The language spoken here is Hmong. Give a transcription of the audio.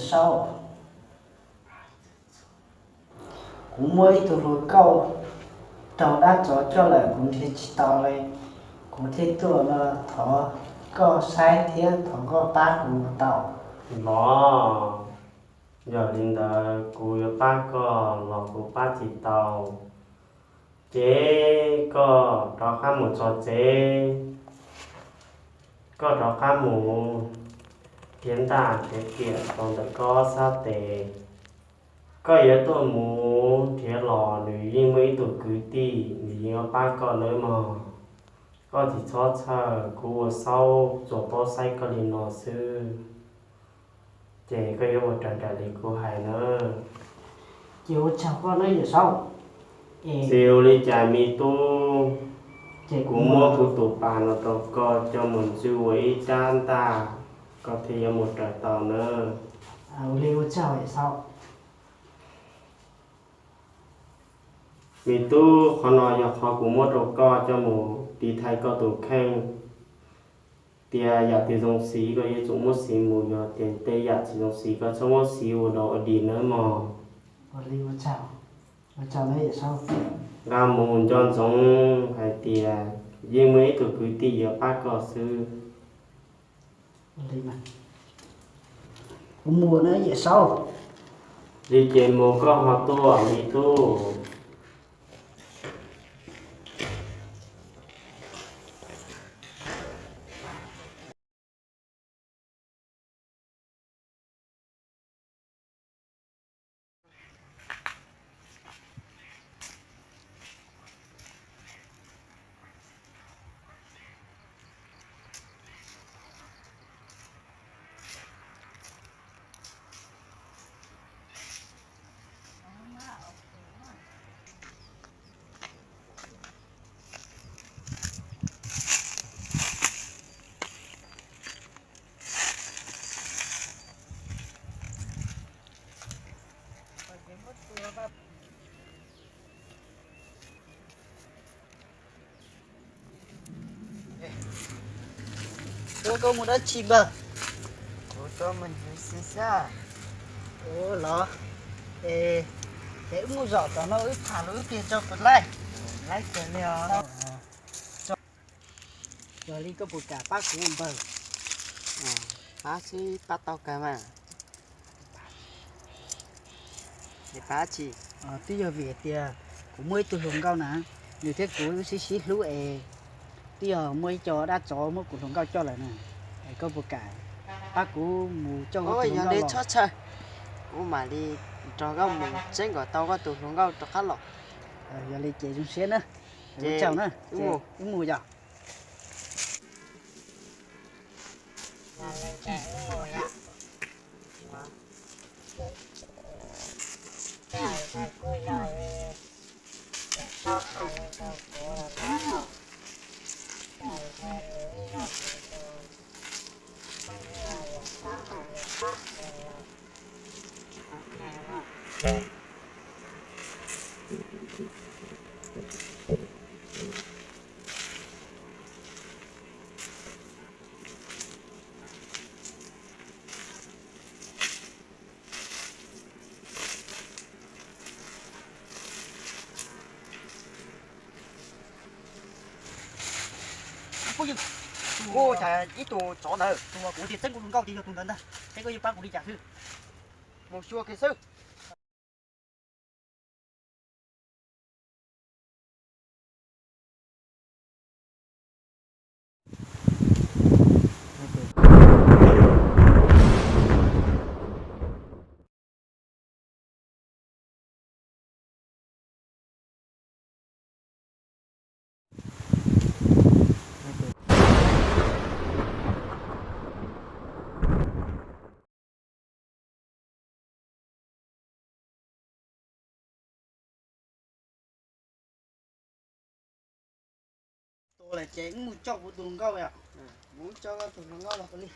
Saub, kuv muab ib tug hluas nkauj raug dab tsov coj lawm kuv nrhiav tsis tau li, kuv thiaj tuaj no thov koj saib thiab thov koj pab kuv tau. Los, yog li ntawd kuv yuav pab koj los kuv pab tsis tau. Ces koj rov qab mus txog tsev, koj rov qab mus nrhiav ntaj nrhiav tiam rau ntawm koj sab tes. Koj yuav tuaj mus nrhiav los nws yeej muaj ib tug kwv tij nws yeej yuav pab koj nawb mog. Koj tsis txhob txhawj, kuv ua Saub tsuas paub saib koj li no xwb, ces koj yuav ua raws nraim li kuv hais na. Ces ua tsaug koj na Yawm Saub. Tsis ua li cas me tub, kuv muab kuv tus pas no rau koj coj mus ntxwb ua ib rab ntaj, koj thiaj yuav mus raws tau na. Ua li ua tsaug Yawm Saub. Me tub, qhov no yog qhov kuv muab rau koj coj mus tiv thaiv koj tus kheej, tias yam twg zoo siv koj yuav tsum muab siv mus, yog tias tej yam tsis zoo siv koj txhob muab siv ua dog ua dig nawb mog. Nqa mus nco ntsoov hais tias yeej muaj ib tug kwv tij yuav pab koj xwb. Kuv mus na Yawm Saub. Li ces mus koj ho tuaj me tub. Tuaj, koj mus dab tsi npawg? Kuv tuaj mus ntxwv xib xab. Ua los, es wb mus zaum tom no wb tham los wb tig tso kuv laij. Laij kiag li os. Yog li koj puas kam pab kuv npawg? Pab xwb pab tau kawg mas. Es pab tsi? Twb yog vim hais tias kuv muaj ib tug hluas nkauj na, nws thiab kuv wb sib sib hlub es twb yog muaj ib co dab tsov muab kuv hluas nkauj coj lawm na. Es koj puas kam pab kuv mus coj kuv hluas nkauj los? Yog li txhob txhawj, kuv mam li nrog koj mus tseeb kom tau koj tus hluas nkauj rov qab los. Yog li ces zoo siab na. Ua tsaug na. Wb mus yog. Phooj ywg, tus ua cas ib tug tsov ntawd, tus uas kuv tias txeeb kuv hluas nkauj ces yog tus ntawd ntag. Seb koj yuav pab kuv li cas xwb. Mus xyuas kiag xwb. Tus lawm ces wb mus coj kuv tus hluas nkauj yom. Mus coj koj tus hluas nkauj los li.